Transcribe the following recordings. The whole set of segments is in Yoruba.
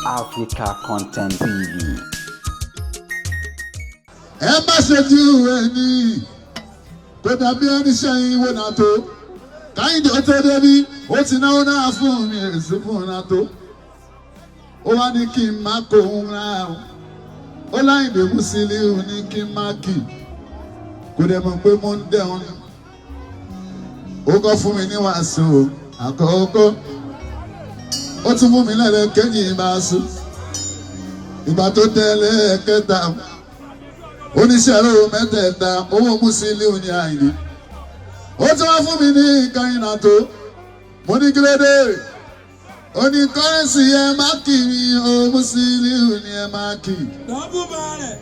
Africa Content TV. Ẹ má ṣojú ẹni kò dàbí ẹni sẹ́yìn wò náà tó. Káyìndé ó tó débi, ó ti náwó náà fún mi, èsì fún náà tó. Ó wá ní kí n má kó òun rà ó. Ó láyìndé Musiliu ní kí n má kì, kò dẹ̀ mọ̀ pé mo ń dẹ̀hún ni. Ó kọ́ fún mi ní wàásù àkọ́kọ́, ó tún fún mi lẹ́lẹ́kẹ́jì bá a sùn. Ìgbà tó tẹ́lẹ̀ kẹta, oníṣẹ́rò mẹ́tẹ̀ẹ̀ta, owó Musiliu ní Àyìndé. Ó tún wá fún mi ní kẹrìnà tó. Mo ní kí ló dé? Ó ní Currency, ẹ má kì mí o, Musiliu ní ẹ má kì. Dọ́bù bẹ̀rẹ̀.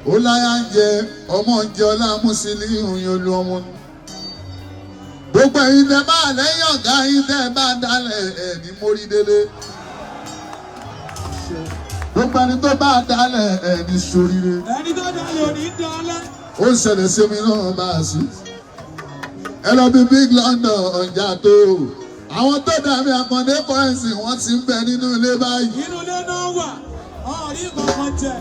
Ó láyà ń jẹ ọmọ ń jẹ ọlá Musiliu yín olú ọmọ ni. Gbogbo ẹ̀yin tẹ́ bá lẹ́yìn ọ̀gá yín, tẹ́ bá dálẹ̀ ẹ̀ ní mórí délé. Gbogbo ẹni tó bá dálẹ̀ ẹ̀ ní soríire. Ẹni tó dalẹ̀ ò ní dalẹ̀. Ó ń ṣẹlẹ̀ sí mi náà bá a sí. Ẹ lọ bí Big London ọjà tó. Àwọn tó dàbí Àkàndé Currency, wọ́n ti ń bẹ nínú ilé báyìí. Inú ilé náà wà, ọ̀rí kankan jẹ.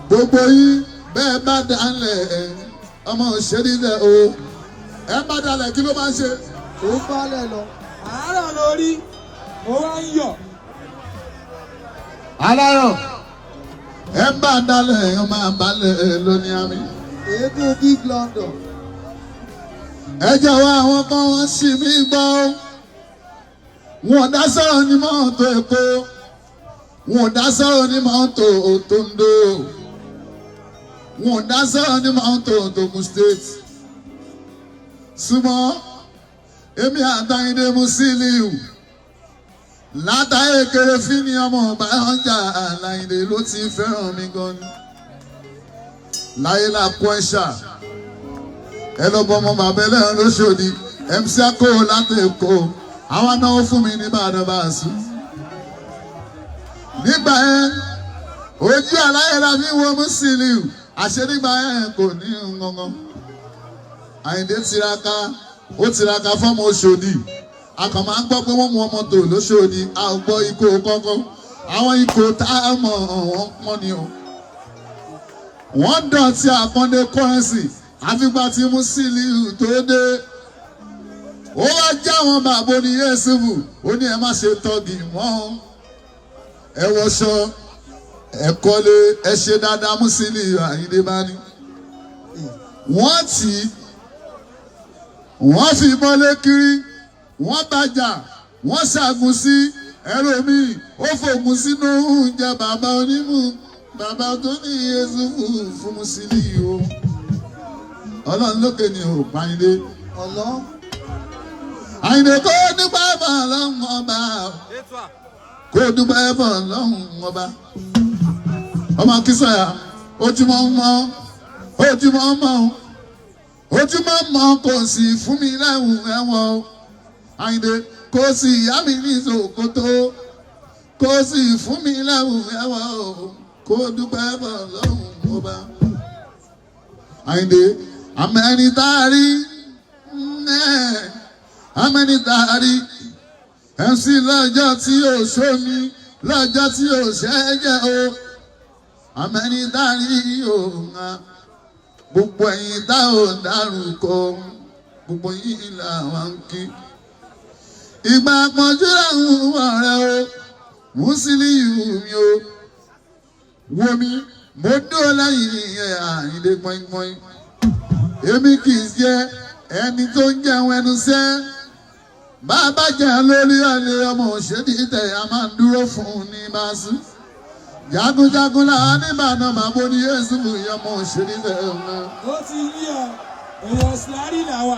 Gbogbo yín bẹ́ẹ̀ bá dálẹ̀ ẹ̀, ọmọ òṣèré o. Ẹ bá dálẹ̀, kí ló máa ń ṣe? Ó ń bálẹ̀ lọ. Àárọ̀ lórí, ó wá ń yọ̀. Alárọ̀, ẹ bá dálẹ̀, ẹ máa balẹ̀ lóní àmì. Eégún Big London. Ẹ jọ̀wọ́, àwọn kan wọ́n sì mí gbọ́. Wọn ò dá sọ̀rọ̀ ní mọ́tò Èkó, wọn ò dá sọ̀rọ̀ ní mọ́tò Òtòǹdó, wọn ò dá sọ̀rọ̀ ní mọ́tò Ògùn State. Ṣùgbọ́n èmi àtàyìndé Musiliu, látàyè kéré fíní ọmọ ọba ọjà àlàyìndé ló ti fẹ́ràn mi gan ni. Láyé la kọ́ ẹ̀ṣà, ẹ lọ bọ ọmọ bàbá ẹlẹ́rìn lóṣòdì, MC Akó láti Èkó, àwọn náà fún mi ní Ìbàdàn bá a sùn. Nígbà yẹn, ojú àláyé la fi wo Musiliu, àṣẹ nígbà yẹn kò ní ngangan. Àyìndé tiraka, ó tiraka fọ́mọ Òṣòdì. A kàn máa ń gbọ́ pé wọ́n mú ọmọ tò lóṣòdì, a ò gbọ́ ikó kọ́kọ́. Àwọn ikó tá a mọ̀, wọ́n pọ́n ni o. Wọ́n dọ̀tí Àkàndé Currency, àfìgbà tí Musiliu tó dé. Ó wá já àwọn bàbá oníyẹ̀sìfù, ó ní ẹ má ṣe tọ́gì mọ́, ẹ wọṣọ, ẹ kọ́lé, ẹ ṣe dáadáa. Musiliu Àyìndé bá ní. Wọ́n tì í, wọ́n fi mọ́lé kiri, wọ́n bàjà, wọ́n ṣàgùn sí ẹlòmíì, ó fògùn sínú oúnjẹ bàbá onímù, bàbá tó ní Yéṣùfù fún Musiliu o. Ọlọ́run lókè ni ò pàyìndé. Ọlọ́. Àyìndé, kó dúpẹ́ fún Ọlọ́run ọba, kó dúpẹ́ fún Ọlọ́run ọba. Ọmọ Akínsọ̀yà, ojúmọ́ mọ́, ojúmọ́ mọ́, ojúmọ́ mọ́, kò sì fún mi lẹ́hùn ẹ̀wọ̀n o. Àyìndé, kò sì yá mi ní ṣòkòtò, kò sì fún mi lẹ́hùn ẹ̀wọ̀n o. Kó dúpẹ́ fún Ọlọ́run ọba. Àyìndé, àmẹ́ni tá a rí, àmẹ́ni tá a rí MC lọ́jọ́ tí yóò sómi, lọ́jọ́ tí yóò ṣẹ́jẹ́ o, àmẹ́ni tá a rí òun. Gbogbo ẹ̀yin tá ò dárúkọ, gbogbo yín làwọn ń kí. Ìgbà pọ̀jù làwọn ọ̀rẹ́ o. Musiliu mi o, wo mi, mo dúró lẹ́yìn Àyìndé pọ́npọ́n. Èmi kì í jẹ́ ẹni tó ń jẹun ẹnu sẹ́. Bàbá jẹ́ lórí ọ̀lẹ́ ọmọ òṣèlú tẹ̀, a máa ń dúró fún un ní báṣú. Jagunjagun làwọn nìbàdàn, bàbá oní Yéésù ọmọ òṣèlú tẹ̀ ọ̀nà. Ó ti yí ọ, èèyàn sílárì làwà.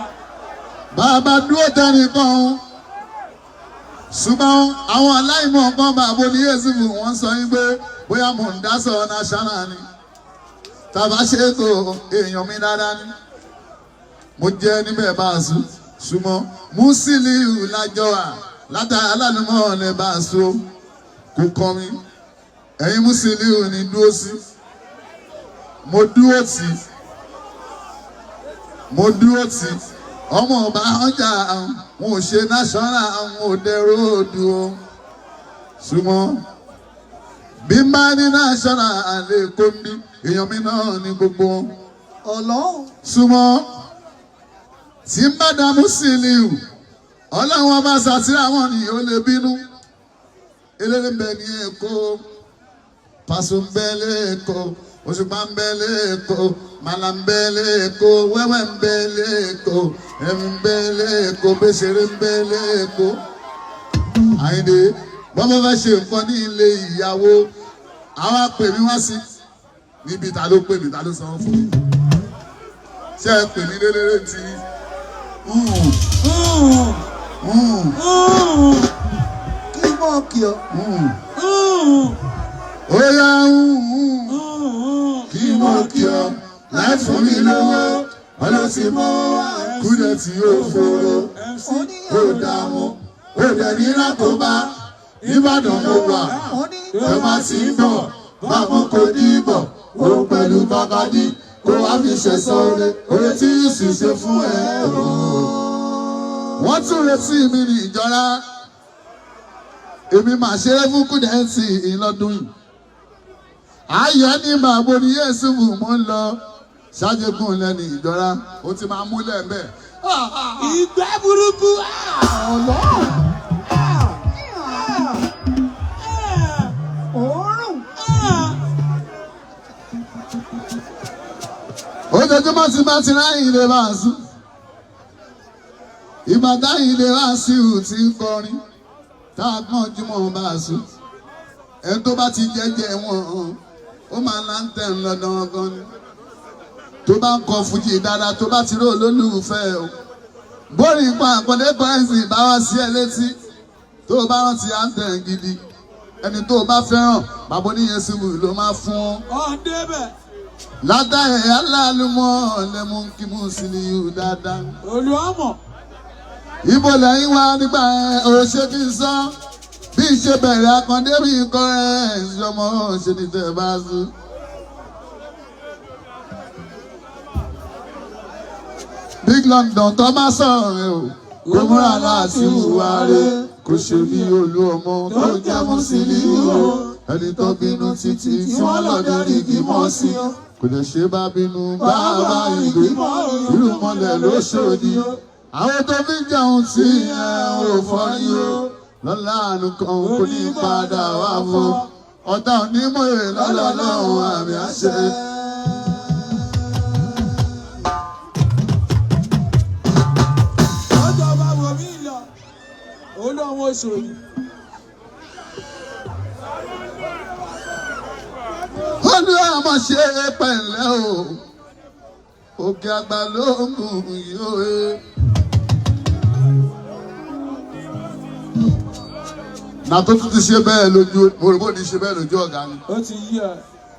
Bàbá dúró tẹnìkan o, ṣùgbọ́n àwọn aláìmọ̀ kan, bàbá oní Yéésù, wọ́n sọ yín pé bóyá mò ń dá sọ̀rọ̀ national ni tàbá ṣètò èèyàn mi dáadáa ni mo jẹ́ níbẹ̀ bá a sùn. Ṣùgbọ́n Musiliu lájọ à látara alálùmọ́ ọ̀lẹ́ bá a sùn, kò kàn mí. Ẹ̀yin Musiliu ní dúró sí, mo dúró tì, mo dúró tì. Ọmọ ọba ọjà, wọn ò ṣe national, àwọn ò dẹrọ òdu o, ṣùgbọ́n Bí n bá ní national àlè kó ń bí èèyàn mi náà ní gbogbo wọn. Ọlọ́run. Súnmọ́ tí n bá dààmú sí ni o, ọlọ́run ọba sàtìrà wọn ni ó lè bínú. Eléré ń bẹ ní Èkó, Pàṣọ ń bẹ lẹ́kọ̀ọ́, Òṣùpá ń bẹ lẹ́kọ̀ọ́, Màlà ń bẹ lẹ́kọ̀ọ́, Wẹ́wẹ́ ń bẹ lẹ́kọ̀ọ́, Ẹ̀mí ń bẹ lẹ́kọ̀ọ́, Bẹ́sẹ̀rẹ̀ ń bẹ lẹ́kọ̀ọ́. Àyìndé bọ́bá fẹ́ ṣe nǹkan ní ilé ìyàwó, àwa pè mí wá sí níbi ta ló pè mí, ta ló sanwó fún mi. Ṣé ẹ pè mí lélẹ́rẹ́ tí? Kí mọ̀ kí ọ. Ó yá, kí mọ̀ kí ọ láì fún mi lówó ọlọ́sìn mọ́ kúlẹ̀ tí ó fòrò ó dààmú ó dẹ̀ ní lákòóbá. Ìbàdàn mo wà, ẹ má ti ń bọ̀ bámu kò ní bọ̀ òun pẹ̀lú bàbádi kó wá fi ṣẹ̀sọ́ oore oore tí Yusuf ṣe fún ẹ o. Wọ́n tún retí mi ní ìjọra, èmi máa ṣeré fún Kúdẹ́ǹsì lọ́dún yìí. Ayọ̀ ní màbo ní Yéésù mò ń lọ ṣáájégún lẹ́nu ìjọra, ó ti máa múlẹ̀ bẹ́ẹ̀. Ìgbẹ́ burúkú. Ọlọ́run. Òórùn. Ojoojúmọ́ ti bá ti ráyìn lè máa sùn. Ìgbà táyìn lè wá sí ìhù tí ń kọrin tá a gbọ́n jùmọ̀ bá a sùn. Ẹni tó bá ti jẹ́jẹ́ wọn, ó máa ń tẹ̀ ń lọ dandan ni. Tó bá ń kọ fújì dáadáa, tó bá ti rí olólùfẹ́ o, bórí nǹkan àkọlé kọ́rẹ́nsì bá wá sí ẹ létí, tó o bá rántí à ń tẹ̀ ń gidi, ẹni tó o bá fẹ́ràn, bàbá oníyẹn sùúrù ló máa fún ọ Ọ̀ndẹ́bẹ̀. látàrí alálùmọ́ lẹ́mú kí mú sí ní yù dáadáa. Olùọ́mọ̀. Ibo lẹ́yìn wá nígbà ẹ̀ ò ṣe kí n sọ bí ṣe bẹ̀rẹ̀ akàndé bí kọ́ ẹ̀ ṣọmọ ṣe ní tẹ̀ bá sùn. Big London tó má sọ̀rọ̀ rẹ̀ o, kò múra láti hùwà rẹ̀, kò ṣe bí olú ọmọ tó jẹ́ Mùsùlùmí o. Ẹni tó bínú títí tí wọ́n lọ darí igi mọ́ sí, kò lè ṣe bá bínú bá ìgbé irú mọ́lẹ̀ ló ṣòdì. Àwọn tó fi jẹun tí ẹ ò fọ́ ní o, lọ́la àánú kan kò ní padà wá fún ọ̀tá onímọ̀ èrè lọ́lọ́ lọ́hùn àmì àṣẹ. Ọjọ́ bá wọ mí lọ. Olú ọmọ Òṣòdì. Olúwa mọ̀ ṣe é pẹ̀lẹ́ o, òkè àgbà ló ń gùn yóò e. Nà tó tún ti ṣe bẹ́ẹ̀ lójú, mo rò bó ní ṣe bẹ́ẹ̀ lójú ọ̀gá ni. Ó ti yí ẹ.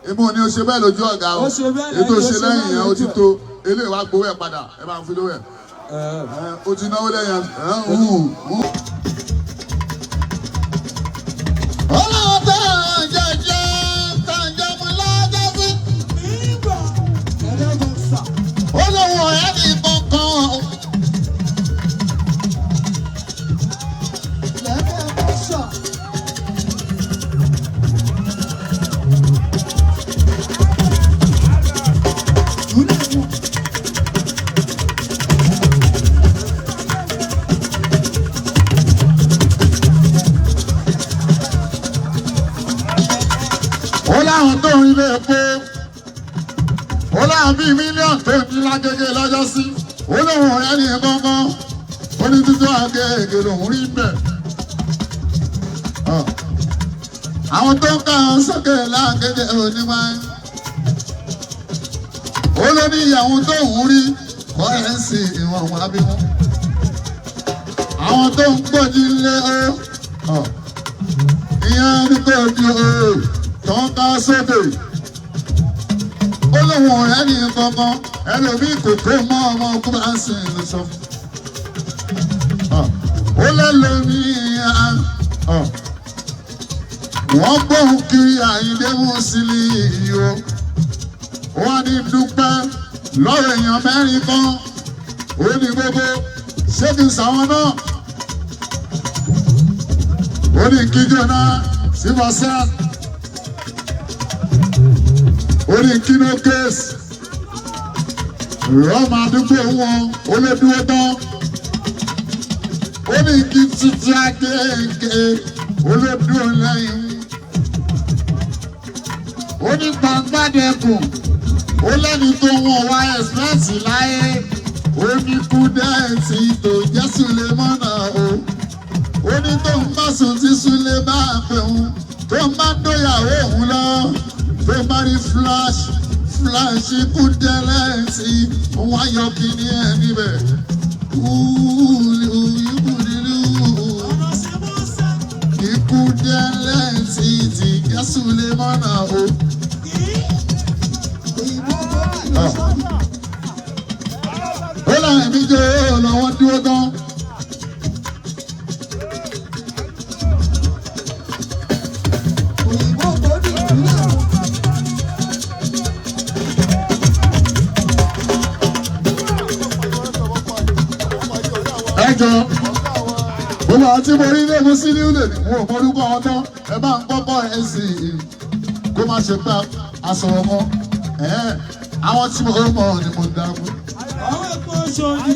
Èmi ò ní o ṣe bẹ́ẹ̀ lójú ọ̀gá o. Ó ṣe bẹ́ẹ̀ lẹ́yìn, Ètò ó ṣe ṣe lẹ́yìn bẹ́ẹ̀ yẹn ó ti lójú ẹ̀. tó. Eléyìí wá gbowó ẹ̀ padà, ẹ máa fi lówó ẹ̀. Ẹ. Ó ti náwó lẹ́yìn ẹ̀ ń hù hù. Ọlọ́run tó ń jẹjẹ tó ń jẹ mú lọ́jọ́ sí. Nígbà ẹlẹ́gbẹ̀sà. Ó lóun ọ̀rẹ́ mi kankan. Lẹ́kẹ̀ẹ́ mọ́ṣà. Jùlẹ̀ mú. Ó láwọn tó ń ilé epo, ó láwọn bíi mílíọ̀nù tó ní lágége lọ́jọ́ sí. Ó lóun ọ̀rẹ́ ní kankan, ó ní títí àgègè lòún rí bẹ̀. Àwọn tó ń kà ń sókè lágége oníwáyé, ó ló ní ìyàwó tó ń rí kọ́rẹ́ǹsì ìwọ̀n wá bí wọ́n. Àwọn tó ń gbòdì lé ó, ìyẹn ní kò di o tó ń ká sókè. Ó lóun ọ̀rẹ́ ní kankan, ẹlòmíì kò kó mọ́ ọmọ ogun bá ń sìn ló sọ fún. Ó lẹ́lòmíì wọ́n gbóhùn kiri Àyìndé Mùsílíù o. Wọ́n ní dúpẹ́ lọ́rọ̀ èèyàn mẹ́rin kan, ó ní gbogbo ṣé kí n sàwọn náà. Ó ní kíjọ náà sí bọ́sẹ̀. Orí kínú kéésì rọ́ọ̀mù àdúgbò wọn olódúró tán. Ó ní kí títí akéèké olódúró lẹ́yìn. Ó ní gbangbádẹ́kùn ó lẹ́ni tó wọ́n wá ẹ̀sìpẹ́sì láyé. Ó ní kúdẹ́ẹ̀tì tó jẹ́ Sulemọ́nà o. Ó ní tó ń bá sùn tí Sule bá pè ń tó ń bá dóyàwó òun lọ tó bá rí flash flash kúdẹ́ẹ̀tì òun á yọ kíní ẹ̀ níbẹ̀. Ikú dẹ́lẹ́tì ti jẹ́ Sulemọ́nà o. Òyìnbó tó ní lóṣòdì. Ó láwọn ẹ̀mí jẹ́ lọ́wọ́ dúró tán. Òyìnbó tó ní ìjùlẹ̀ fún. Ẹ jọ gbogbo àwọn tí mo rí ní èmo sí ní ilé ni wọn ò mọ orúkọ wọn tán. Ẹ bá ń gbọ́kọ̀ ẹ sì kó má ṣe pé aṣọ ọmọ àwọn tí mo mọ̀ ni mo dákú. Àwọn ẹ̀kọ́ Oṣòdì.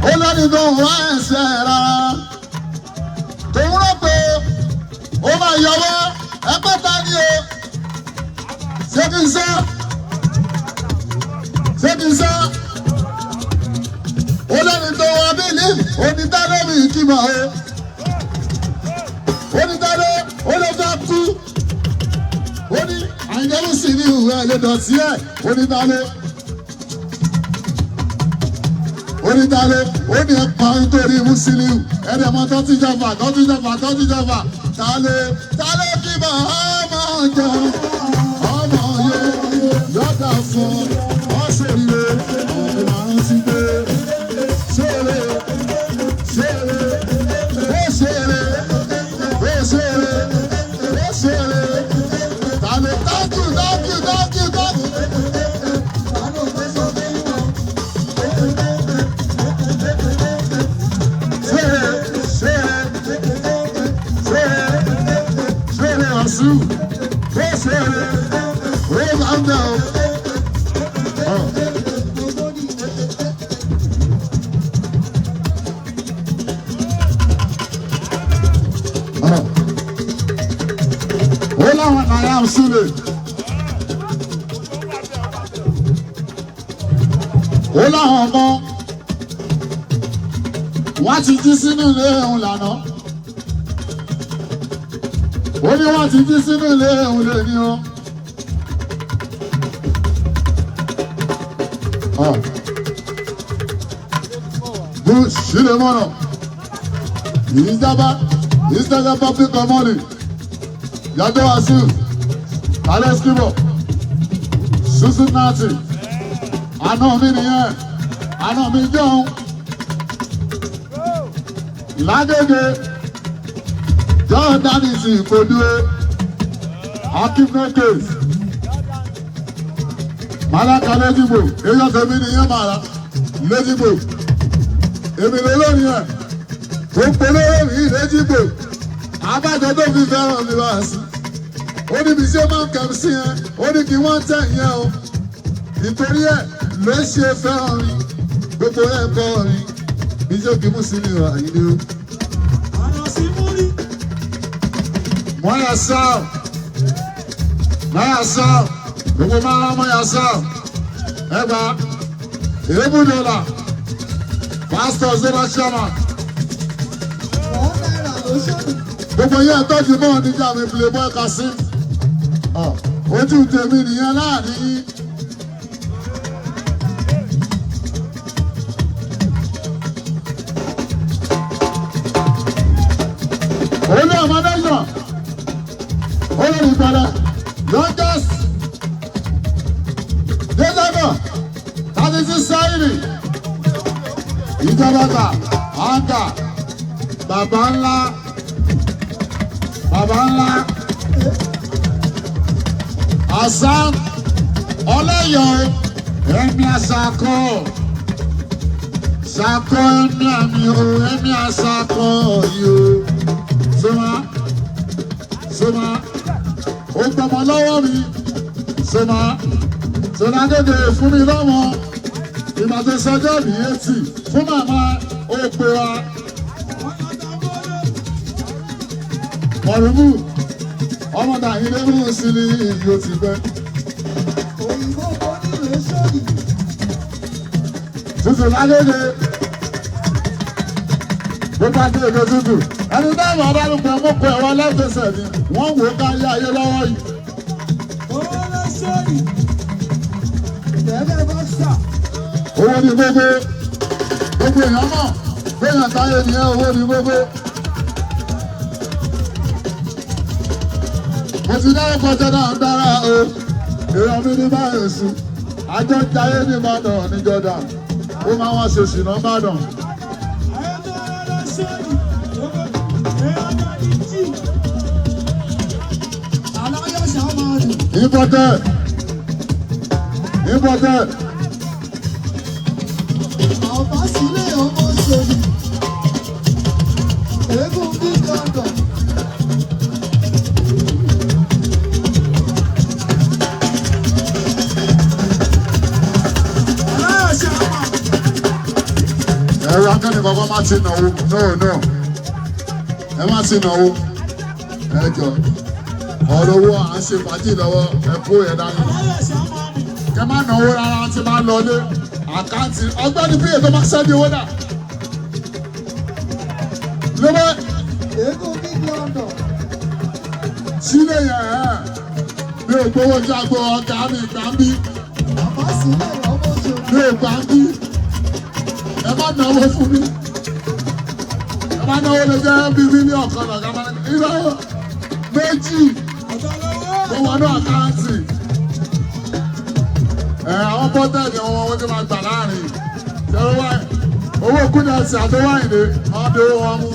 Ó lẹ́ni tó ń wá ẹsẹ̀ rárá tòun rò pé ó máa yọwọ́ ẹgbẹ́ ta ni o. Ṣé kí n sọ? Ṣé kí n sọ? Ó lẹ́ni tó wá bílí onítàlẹ́mì ìkìmọ̀ o. Onítàlẹ́ ó lè fẹ́ kú. Ó ní àyẹ̀wò sí ní ìwé ẹ̀ lè dọ̀tí ẹ̀. Onítàlẹ́ onítàlẹ́ ó ní ẹ̀ pa nítorí Musiliu ẹ̀rẹ̀ mọ́ tọ́tíjọba tọ́tíjọba tọ́tíjọba tàlẹ́ tàlẹ́ kí bá ọmọ jọ ọmọ yẹ yọ̀dà fún ọ̀ṣẹ̀rìrè ọ̀rẹ́ máa ń ti gbé ṣeré ṣeré ó ṣeré ó ṣeré ó ṣeré tàlẹ́. Thank you, thank you, thank you, thank you. Àánú tó sọ fún wọn. Ṣeré ṣeré ṣeré ṣeré ọ̀ṣun ó ṣeré ó máa ń bẹ̀ ọ́. Gbogbo ní Ó láwọn náírà sílẹ̀. Ó láwọn ọmọ wọ́n ti jí sínú ilé òun lànà. Ó ní wọ́n ti jí sínú ilé òun lè ní o. Bó sílẹ̀ mọ́nà ìjọba ìjọba public money yàtọ̀ wàsíù alex kibo susan nati àná mi nìyẹn, àná mi jọun lágége john danisi ìkọdúró akínfẹ́kẹ̀s malaka lẹ́dìbò èyí tèmi nìyẹn màrà lẹ́dìbò èmi lólórí ẹ̀ tó polówó mi lẹ́dìbò abájọ tó fi fẹ́ràn mi wá sí. Ó ní bí ṣé máa ń kẹ́m sí yẹn, ó ní kí wọ́n tẹ̀ yẹn o. Ìtorí ẹ̀ ló ṣe fẹ́ràn mi gbogbo ẹ̀ kọ́ mi bí ṣé kí mùsùlùmí wà yìí ni o. Àná sí múrí. Mọ́yà sáà mọ́yà sáà gbogbo máa ń mọ́yà sáà ẹgbà èébú dọ́là pásítọ̀ zona chairman. Wọ́n náírà lóṣòdì. Gbogbo yẹn tọ́jú mọ́ níjà mi playboy Kasim. Ojú tèmi nìyẹn láàrin yín. Olú ọmọ náà olórí ìpẹlẹ youngest dẹ́sẹ̀bọ̀ 36 sáyìnì ìjọba ta àǹkà bàbá ńlá bàbá ńlá àṣà ọlọ́yọ̀ ẹ̀mí àṣàkọ́ ṣàkọ́ ẹ̀mí àmì o ẹ̀mí àṣàkọ́ yìí o sọ́mà sọ́mà ó gbọmọ lọ́wọ́ mi. Sọ́nà Sọ́nà Agége fún mi lọ́mọ. Ìgbà tó sọjọ́ ní etí fún màmá ó pe wa. Mọ̀rùmù ọmọ tàyín lé mú sí ní ìlú ti gbẹ. Òyìnbó kò ní lóṣòdì. Tútù lágége. Gbogbo akéèké tútù. Ẹni táwọn ọlọ́run mú kọ ẹ̀wọ́ lẹ́gbẹ̀sẹ̀ ni wọ́n wò ó kárí ayé lọ́wọ́ yìí. Owó lóṣòdì. Tẹ̀lé bọ́ksà. Owó ni gbogbo. Gbogbo èèyàn mọ̀. Béèyàn táyé nìyẹn owó ni gbogbo. Mo ti dárúkọ jọ́dá ń dára o. Èèyàn mi ní báyìí sùn. Àjọ ń jayé ní Ìbàdàn ní Jordan. Ó máa wá ṣe ṣìnà Ìbàdàn. Ayétọ́lá lóṣòdì. Èèyàn ní jì. Aláyọ̀ṣà máa dùn. Imported. Imported. Àbá sílé ọmọ ṣòdì. Eégún bí dandan. Aláyọ̀ṣà máa. Ẹ̀rọ akẹ́ni kankan má ti náwó. No no. Ẹ má ti náwó. Ẹ jọ. Ọ̀rọ̀ owó à ń ṣe fàájì lọ́wọ́ ẹ kó yẹn dání. Aláyọ̀ṣà máa nì. Kẹ má náwó rárá tí máa lọlé. Àkáǹtì ọgbẹ́ni bí ètò máa ṣẹ́ni owó náà. Ló bá Eégún bí dandan. sílé yẹn ẹ̀ mi ò gbowó jágbó ọ̀gá mi gbà ń bí. Àbá sílé ọmọ ṣòdì. Mi ò gbà ń bí. Ẹ má náwó fún mi. Ẹ má náwó lè jẹ́ bí mílíọ̀nù kan lọ̀gá máa ń irọ́ méjì Ọ̀tọ̀ lówó. ó wọnú àkáǹtì. Ẹ àwọn bọ́tẹ̀lì wọn wọ́n ti máa gbà láàrin. Ṣé owó kúndẹ̀sì àti wáìnì wọ́n di owó wọn mú.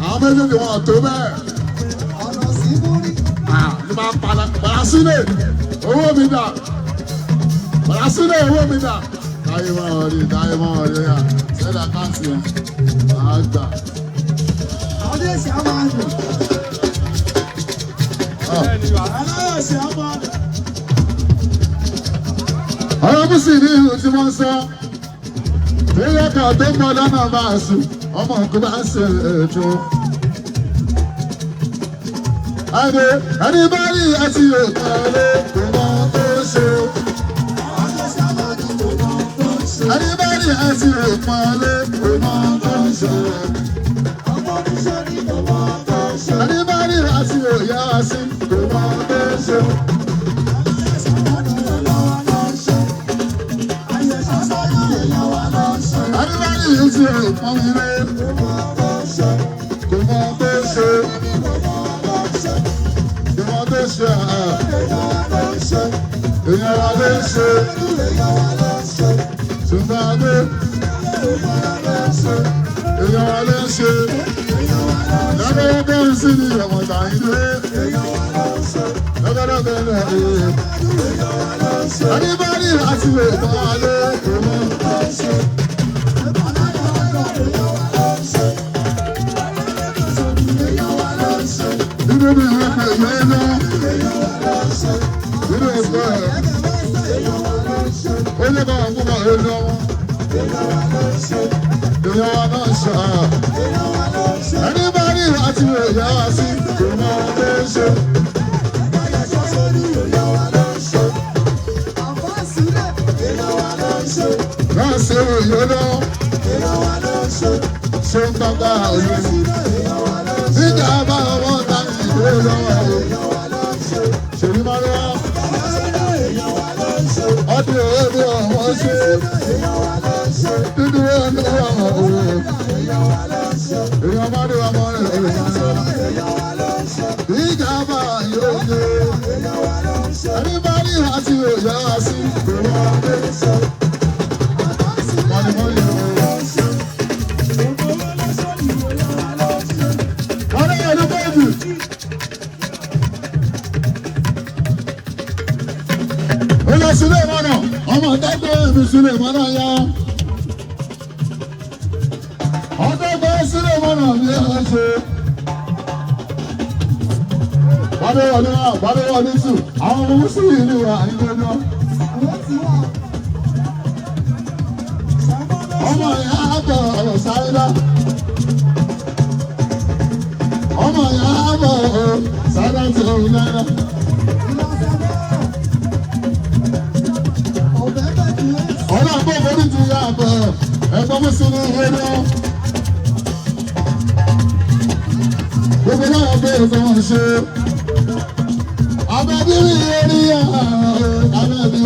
Àwọn méjèèjì wọn ò tó bẹ́ẹ̀. Ọ̀nà sí múrí. Ní máa padà padà sílẹ̀ owó mi dà padà sílẹ̀ owó mi dà. Táyé máa wọlé táyé máa wọlé yà sẹ́dá káàtì yẹn máa gbà. Adéṣà máa dùn. Aláyọ̀ṣà máa nì. Ọ̀rọ̀ bùsì ní ìlú tí wọ́n sọ. Ilé kan tó ń bọ̀ lọ́nà máa sùn, ọmọ òkú bá ń ṣe ètò. Ẹni ẹni bá rí ẹtì òkèlè kò mọ ohun tó ṣe. Adéṣà máa dùn kò mọ ohun tó ń ṣe. Ẹni bá rí ẹtì òkèlè kò mọ ohun tó ń ṣe. Ọmọ oníṣẹ́ ni kò mọ ohun tó ń ṣe. Ẹni bá rí ẹtì òyà sí kò mọ ohun tó ń ṣe. Adéṣà máa dùn èèyàn wa ló ń ṣe. Ayẹ̀ṣà sọ́yún èèyàn wa ló ń ṣe. Ẹni bá rí ẹtì òpọ́nmilé Kò mọ ohun tó ń ṣe. kò mọ ohun tó ń ṣe. Kò mọ ohun tó ń ṣe. Kò mọ ohun tó ń ṣe. Èèyàn wa ló ń ṣe. Èèyàn wa ló ń ṣe. Èèyàn wa ló ń ṣe. Ṣùgbọ́n adé Èèyàn wa ló ń ṣe. èèyàn wa ló ń ṣe. Èèyàn wa ló ń ṣe. Lọ́gọ́dọ́gọ́ ń sí ní ọmọdé àyíndé. Èèyàn wa ló ń ṣe. Lọ́gọ́dọ́gọ́ ń lọ. Èèyàn wa ló ń ṣe. Ẹni bá rí àti lè bọ́ alẹ́ kò mọ. Nínú mi ìwé pẹ̀lú ẹ̀rọ. Nínú ìfẹ́ ẹ̀. Ó lè bá wọn kúkọ̀ ẹ̀rọ wọn. Èèyàn wa náà ṣe. Ẹni bá rí àti lè yá wa sí kò mọ ohun tó ń ṣe. Náà ṣe òye lọ. Ṣé ń tọ́ka òye? Nígbà bá ọmọ ta ìwé lọ́wọ́ o. Ṣèlú máa lọ́wọ́. Ọdún òde ọmọ ṣe. Dúdú ọdún ọmọ òwe. Èèyàn bá dé ọmọ rẹ̀ Ìjàmbá yóò yé. Ẹni bá rí àti òyà sí kò wọ́n dé. Mọ̀nìmọ́nì o. Owó lóṣòdì. Wọ́n ní ẹni bọ́ọ̀dù. Ó lọ sílé ìmọ̀nà, ọmọ ọ̀dọ́gbẹ́ mi sílé ìmọ̀nà yá. Ọ̀dọ́gbẹ́ sílé ìmọ̀nà mi ẹ̀ ṣe. Bádéwọlé wà, Bádéwọlé tù, àwọn ọmọ Mùsùlùmí ìlú wa àyíké náà. Ọmọ ìyá àbọ̀ ọ̀rọ̀ sáré dá. Ọmọ ìyá àbọ̀ ọ̀rọ̀ sáré dá ti ọ̀rọ̀ náírà. Ọ̀nà àbọ̀ forí ti yá àbọ̀ ẹ̀gbọ́n Mùsùlùmí ìwé náà. Gbogbo náà bẹ̀rẹ̀ tó wọ́n ṣe. Abẹ́bí rí eré abẹ́bí